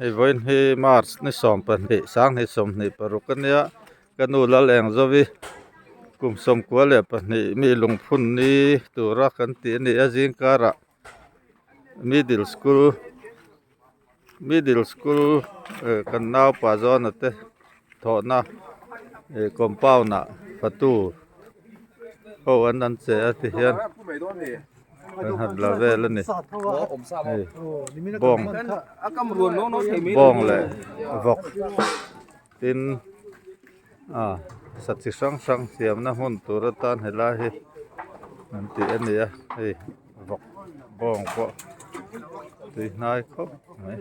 Hei vawiin hi March ni 12 2026 a nia ka nu lal eng zovi kum 92 mi lungphun ni tura kan tih a ni a zingkarah middle school middle school eh kan naupa zawna te thawhna eh compound ah fatu ho an an che a tihian an han la vel a ni hei bawng bawng leh vawk tin ah sa chi hrang hrang siamna hmun tur atan helai hi an tih a ni a hei vawk bawng pawh tui hnai khawp mai.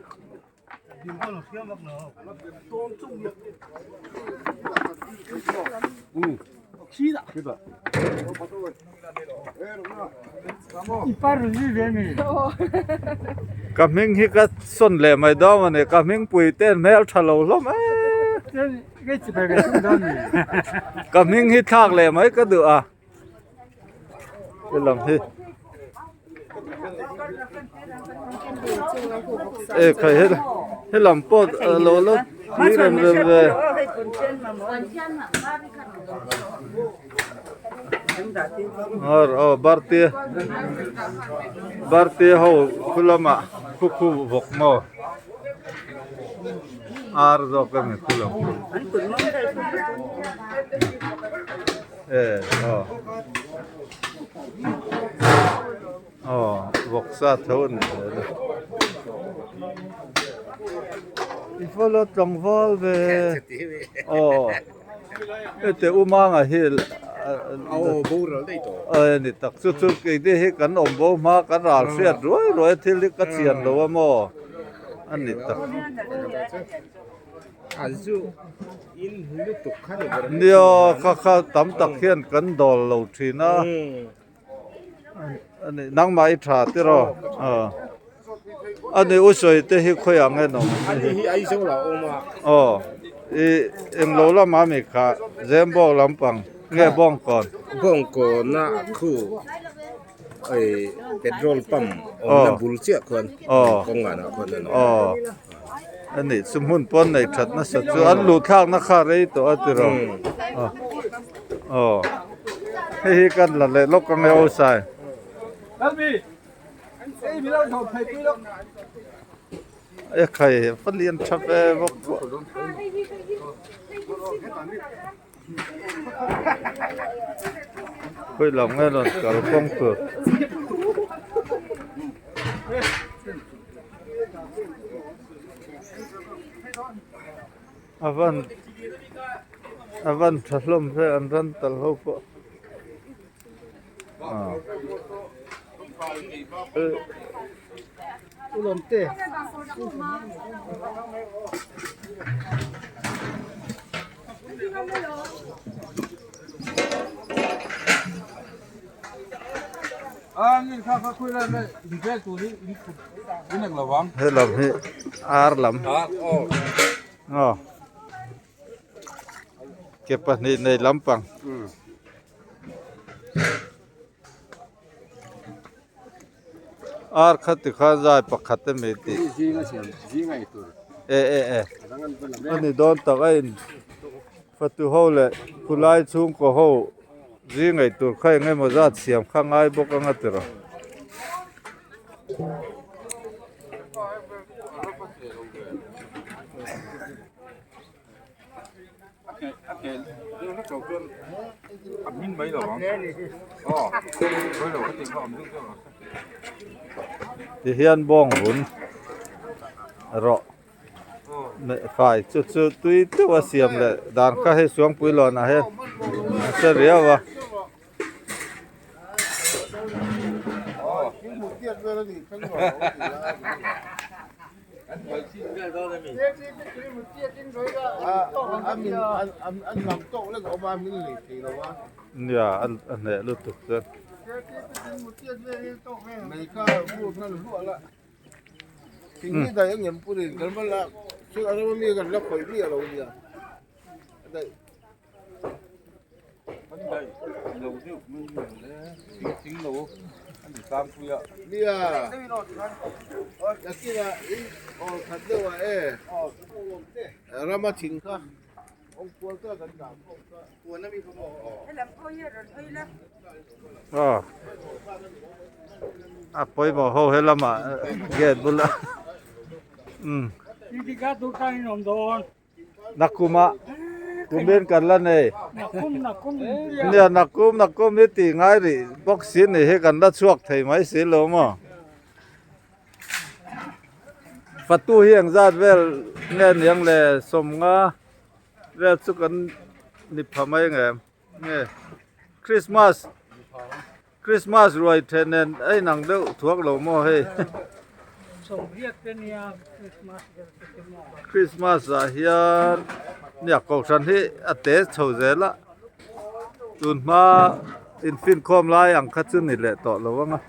Ka hming hi ka sawn leh mai dawn a ni ka hming pui te hmel tha lo hlawm e ka hming hi thlak leh mai ka duh a. Helam hi e khai he helam pawh alo la tui rem rem ve aw barte barte ho khu lamah khu khu vawk maw ar zawk a ni khu lam khu. E aw aw vawksa tho a ni zel a i fala tlangval ve aw hete u manga hi a ni tak chu chu keini hi kan awm bo hma kan ral hriat ruai ruai a thil hi ka chian lo a maw a ni tak. Nia kha kha tam tak hian kan dawl lo thin a ani nangmah i tha tiraw aw ani u sawi te hi khawi ang en awm aw i englo lamah mi kha zembawk lampang nge bawngkawn bawngkawn a khu ei petrol pump awmna bul chiah khuan kawng ah khuan an awm aw ani chu hmun pawn nei that nasa chu an luh thlakna kha rei tawh a tiraw aw hei hi kan la leh lawk ang e aw sai e khai va lian tha ve bawk Khawi lam nge rawn kal kawng tur. A van a van tha hlawm ve an ran tal ho pawh. He lam hi ar lam aw ke pahnih nei lampang. Ar kha tikhan zai pakhat a mi tih e e e a ni dawn tak a in fatu ho leh khulai chhungkaw ho zing ei tur kha eng emaw zat siam kha ngai bawk anga tiraw. Ti hian bawng vun rawh fai chu chu tui deuh a siam leh dan kha hei suangpui lawnah hian a hre riau a. Nia a hneh lutuk chuan. Aw a pawimawh ho he lamah gate bula umm Nakuma kumin kan la nei nia nakum nakum hi tih ngai rih bawk si ni hi kan la chhuak thei mai si lo maw fatu hi engzat vel nge niang le sawmnga vel chu kan ni pha mai ang em nge Christmas Christmas ruai then nen a inang deuh thuak lo maw hei Christmas ah hian nia kohhran hi a te chho zel a tun hma infinkhawm lai ang kha chu ni leh tawh lo ang a.